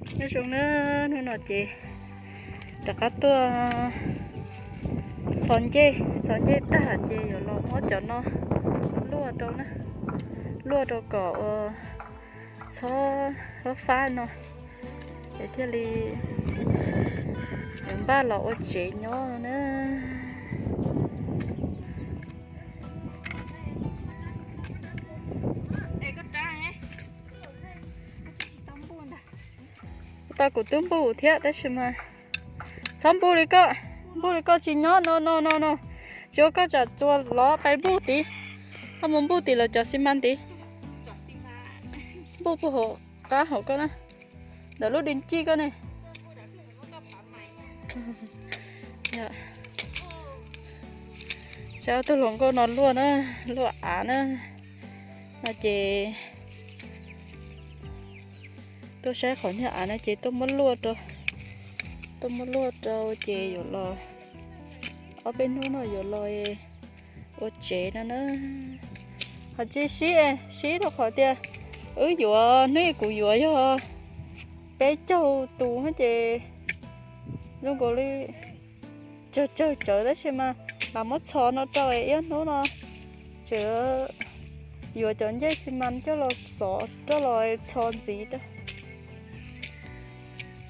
Nyob zoo na, hnub no ces rov qab tuaj txhos ncej, txhos ncej tag ces yuav los muab cov no luaj rau na, luaj rau kom ua txhob fab fab no, es thiaj li yuav npaj los ua tsev nyob na. Tau kuv twb npuj thiab tab sis mas txhob npuj li koj, npuj li koj tsis nyob no no no no, tsis ua koj tsam txuas lov pais npuj tid, koj mus npuj tim lawv cov xi mas tid, npuj puag hauv qab hauv koj na, ntawm lub di ncij koj ne. Saib ob tug hluas nkauj no luaj na, luaj av na, no ces tuaj saib qhov niag av no ces tuaj muab luaj rau, tuaj muab luaj rau ces yuav los, ob peb hnub no yuav los ua tsev no na. Ho tsis sib, sib rau qhov tias wb yuav, hnub ib kuv yuav yog peb caug tus ces zoo nkaus li tsawg tsawg tsawv tab sis mas lam muab txhos no rau ib hnub no tseem yuav cov ncej xi mas coj los xov coj los txhos ntxiv rau.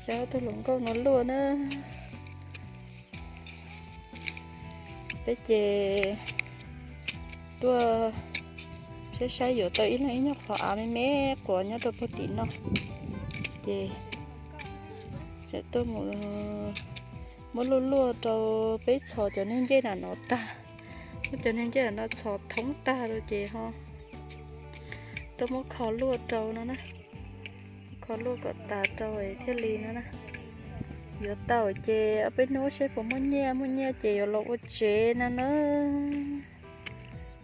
Saib ob tug hluas nkauj no luaj na. Peb ces tuaj saib saib yuav tau ib leeg ib nyuag qhov av me me quav nyob rau puag tim no, ces tseem tuaj mus muab luaj luaj rau peb txhos cov niag ncej na no tag, muab cov niag ncej na no txhos thoob tag rau ces ho tuaj muab kho luaj rau no na, kho luaj kom tas rau thiaj li no na. Yuav tau ces ob peb hnub seb puas muaj nyiaj, muaj nyiaj ces yuav los ua tsev no na.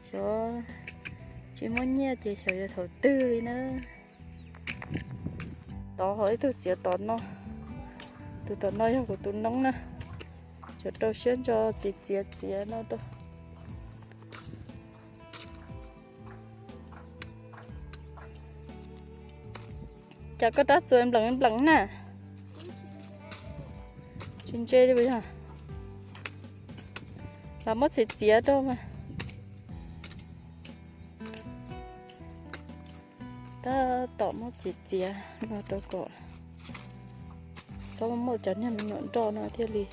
Xyov tsis muaj nyiaj ces xyov yuav thaum twg li na. Tod ho ib tug txiav tom no, tus tom no yog kuv tus noob na. Xyov rau siab ntso txiav txiav txiav no rau. Cas koj rab txuas npleem npleem na? Tsis ntse li puas yog? Los muab txiav txiav rau mas. Tab tom muab txiav txiav no rau kom txhob muaj cov niag me nyuam nroj no thiaj li.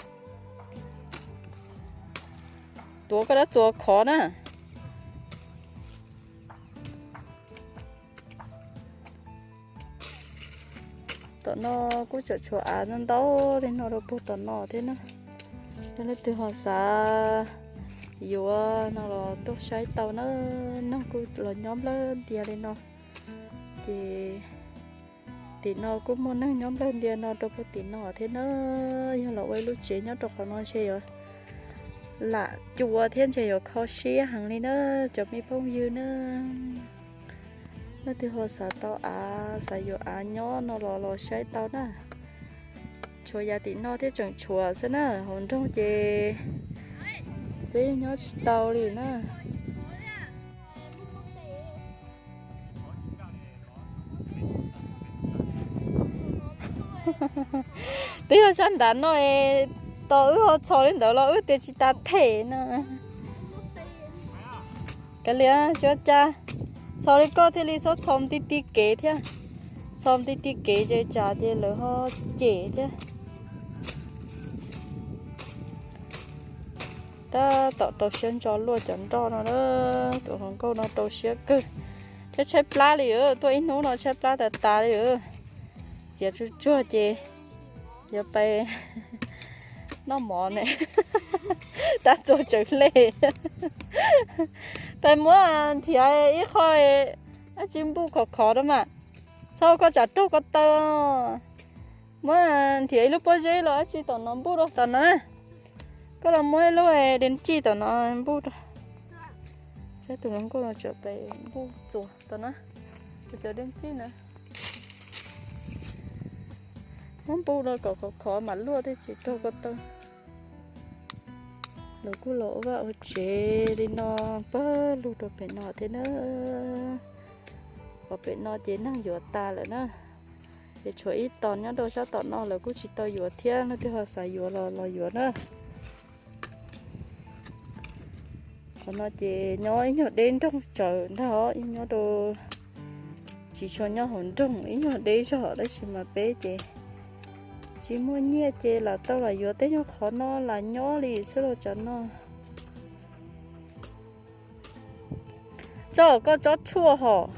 Tuav koj rab txuas khov na. Tom no kuj tseem tshuav av ntau ntau li no rau puag tom no thiab na. Yog leej twg ho xav yuav no los tuaj saib tau na, neeg kuj los nyob nplawg ntias li no. Ces tim no kuj muaj neeg nyob nplawg ntias no rau puag tim no thiab na. Yog los ua ib lub tsev nyob rau qhov no ntshe yuav lam cua thiab ntshe yuav kho siab heev li na, cov me phooj ywg na. Leej twg ho xav tau av, xav yuav av nyob no los los saib tau na. Tshuav yav tim no thiab tseem tshuav xwb na, hauv nroog ces peb nyob tsis tau li na. Twb yog sab nram no es, tos wb ho txhos li ntawd los wb tias tsis tas them na. Kav liam, xyov cas txhos li koj thiaj li txhob txhos ti ti kev thiab. Txhos ti ti kev ces tsam ces lawv ho cem thiab. Tab tom rau siab ntso luaj cov nroj no na, tus hluas nkauj no rau siab kawg. Tshaib tshaib plab li, tuaj ib hnub no tshaib plab tas tas li. Txiav tsuag tsuag ces yuav pais noj mov ne. Rab txuas tsawv hle. Pais muab nrhiav ib qho dab tsi npuj khov khov rau mas. Txhob koj tsam raug ko taw. Muab nrhiav ib lub pob zeb los dab tsi tom no npuj rau tom no na. Koj los muab ib lub dej cij tom no npuj rau. Saib tus hluas nkauj no tseem pais npuj txuas tom no. Tus cov dej cij na. Muab npuj rau kom khov khov mam luaj thiaj tsis raug ko taw. Lawv kuj los ua vaj ua tsev li no pawg lug rau pem no thiab na. Qhov pem no ces neeg yuav tas lawm na. Ces tshuav ib tos nyob rau sab tom no lawv kuj tsis tau yuav thiab, leej twg ho xav yuav los los yuav na. Qhov no ces nyob ib nyuag deb nroog tsawv ntag os, nyob rau, tsis tshua nyob hauv nroog, ib nyuag deb zog, tab sis mas peb ces tsis muaj nyiaj ces lam tau lam yuav tej nyuag qhov no lam nyob li xwb los tsam no. Tsob, koj tsob tshuaj hos.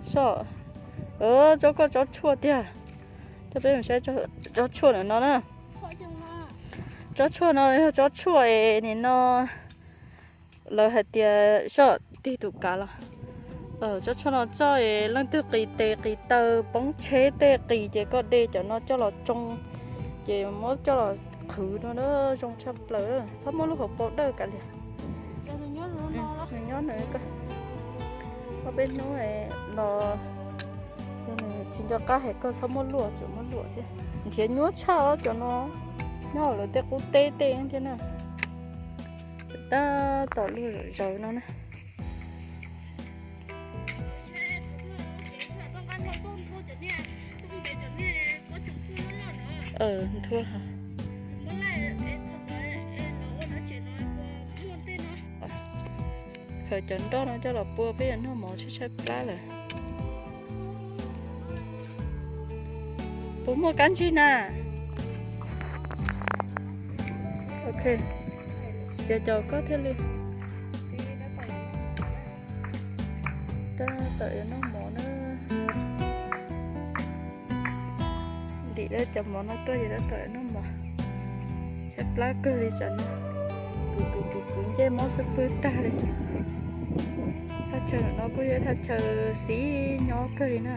Tsob, koj tsob tshuaj tiag. Coj peb mus saib tsob tshuaj ntawm no na. Tsob tshuaj no yog tsob tshuaj es nim no lawv hais tias soj tig tus kav los. Tsob tshuaj no txog es leej twg qis tes qis taw poob tsheb tej qis ces koj de cov no coj los tsoo, ces muab coj los qhwv no zoo tshaj plaws, txhob muab lub hauv paus dawj kav liam. Nws nyob nws, ob peb hnub los, yog nws tsis nco qab hais koj txhob muab luaj, tsuas muab luaj thiab. Nrhiav nyuaj tshaj os cov no, nyob hauv lawv tej qub teb tej thiab na. Tab tom luaj zawv no na. Nthua. Khaws cov nroj no coj los pua peb yuav noj mov tshaib tshaib plab lawm. Puas muaj kab ntsig na? Ok, ces cov koj thiaj li. Tab tom yuav noj mov na. Ntim cov mov no tuaj ces tab tom yuav noj mov. Tshaib plab kawg li tsam no. Kuv kuv kuv kuv ncej mob xub pwg tag li. Thaj chaw no kuj yog thaj chaw xis nyob kawg li na.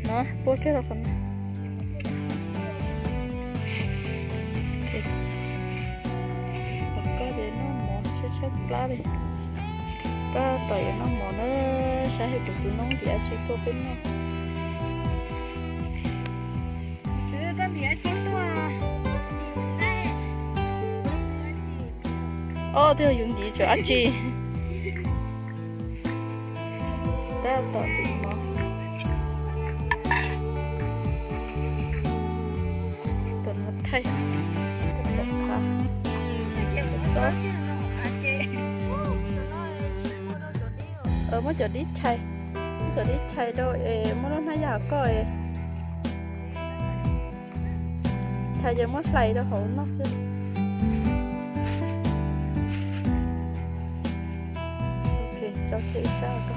No, pua kiag los qhov no. Qhov koj ces noj mov tshaib tshaib plab li. Tab tom yuav noj mov na, saib hais tus kwv noob ntim dab tsi tuaj peb noj. Ob, twb yog yus ntim tsam dab tsi. Tab tom ntim mov. Tom no thaij, tom qhav. Muab cov dib chais, muab cov dib chais rau es muab lub hnab yaj koj es. Chais ces muab hlais rau hauv noj xwb. Ok, tso kiag ib sab ko.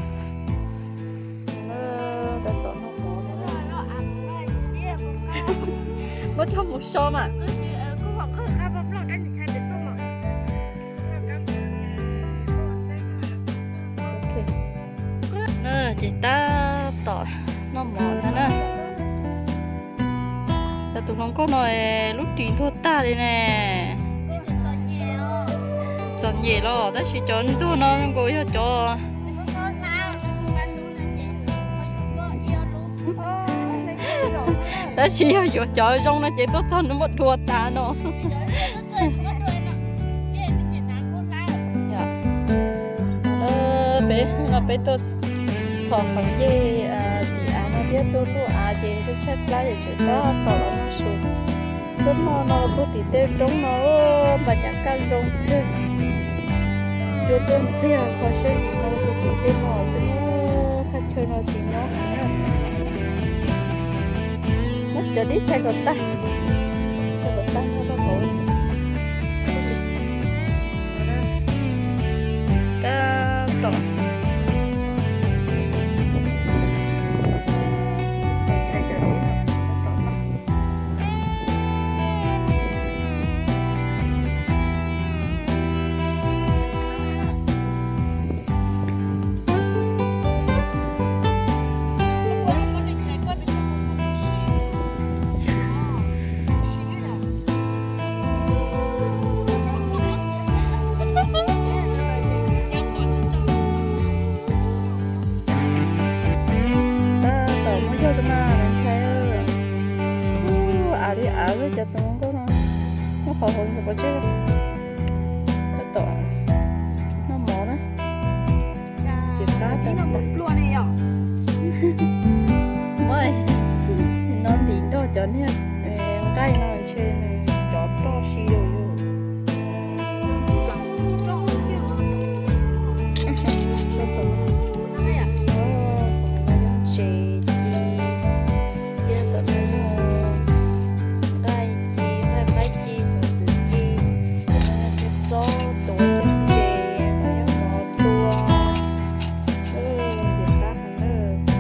Tab tom noj mov no. Muab coj mus so mas. Ces tab tom noj mov ntag na. Cov tus hluas nkauj no lub ris ntuag tag li ne. Txom nyem los tab sis cov ntuag no nkaus yog cov, tab sis yog yuav cov zoo no ces tuaj txog nws muab dhua tas no. Peb no peb tuaj txhom qhov ncej tim av no thiab tuaj luaj av ces tuaj tshaib plab ces tseem tab tom los noj su. Tuaj noj no puag tim tej roob no, npas cas kaj zoo kawg. Cua tuaj ntxiag qhov siab zim no puag tim tej no xwb, thaj chaw no xis nyob heev na. Muab cov dib chais kom tag, chais kom tag nrho rau hauv. Tab tom chais cov dib no tab tom noj. Niag nqaij no ntshe nws cov roj si lawm yus. Tsev ci, thiab tom no yog nqaij ci, nqaij qaib ci, txwv ci, txob tuav xyoob ntses, nyob mov tua. Ntxim qab heev na.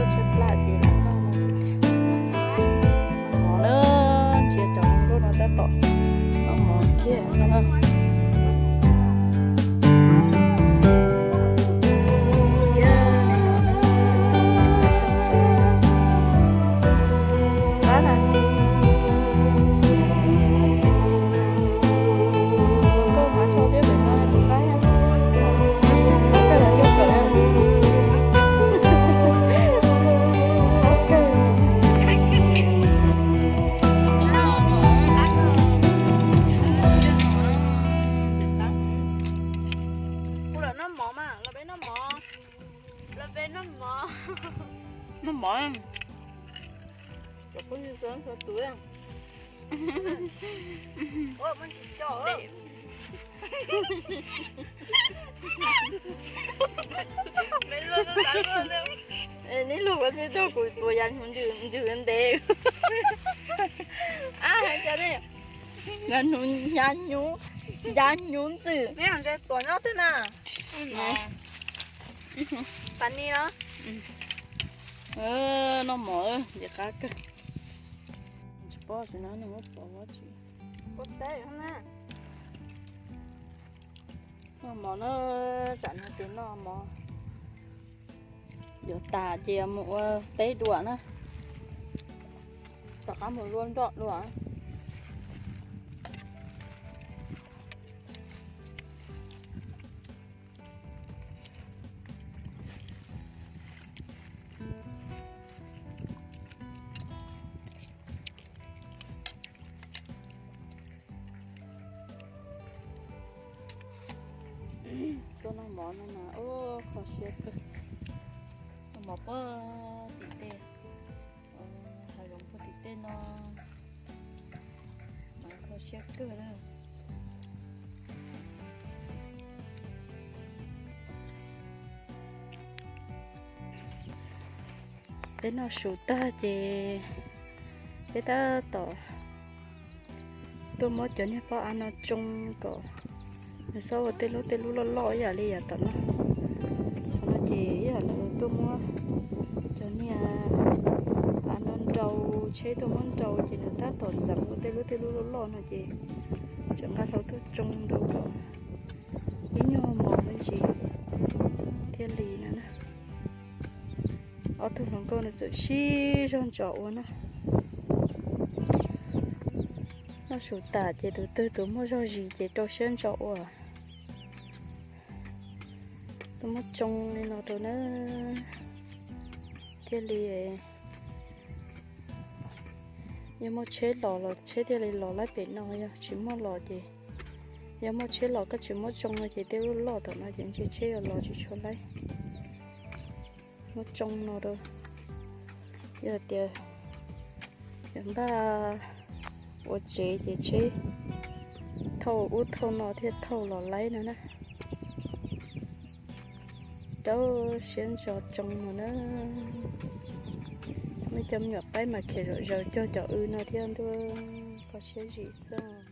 Tshaib plab ces lam noj no xwb tiag. Noj mov na, ntsia cov hluas nkauj no tab tom noj mov kiag no na. Ua lawm noj mov mas, los peb noj mov. Los peb noj mov. Noj mov. Cov phooj ywg sawv tus. Neb luag kuv tsis tuaj kuv tua yav hnyuv ntsws ntev. Ab, hais tias ne, yav hnyuv, yav hnyuv ntsws. Neb ntse tuaj nyob twg na? Pas ni los? Noj mov ntxim qab kawg. Tsis paub xyov no nws muab pov dab tsi. Noj mov na, tsam no ces noj mov yuav tas ces mus ua teb dua na. Rov qab mus luaj nroj dua. Tuaj noj mov no mas ua kho siab kawg. Noj mov puag tim tej, hav zoov puag tim tej no mas kho siab kawg na. Peb noj su tag ces peb tab tom tuaj muab cov niag pob av no tsoo kom nws txhob ua tej lub tej lub loj loj ib yam li yav tom no. Qhov no ces ib yam li tuaj muab cov niag av no nrau, tsheb tuaj muab nrau ces nws tab tom ntxeev ua tej lub tej lub loj loj no ces tseem nqa hlau tuaj tsoo rau kom ib nyuag mov me ntsis thiaj li no na. Ob tug hluas nkauj no txawm sib zog ntsos ua na. Noj su tas ces tus twg tus muaj zog zis ces rau siab ntsos ua. Tuaj muab tsoo li no rau na thiaj li, yog muaj tsheb los los tsheb thiaj li los laib pem no, yog tsis muaj los ces, yog muaj tsheb los koj tsis muab tsoo no ces tej lub loj tom no ces ntshe tsheb yuav los tsis tshua laib. Muab tsoo no rau, yog tias yog npaj ua tsev ces tsheb thauj ub thauj no thiaj thauj los laib no na. Rau siab ntso tsoo no na. Muaj cov me nyuam qaib mas khiav zom zaws cog cov w no thiab ntuj, kho siab zim xwb.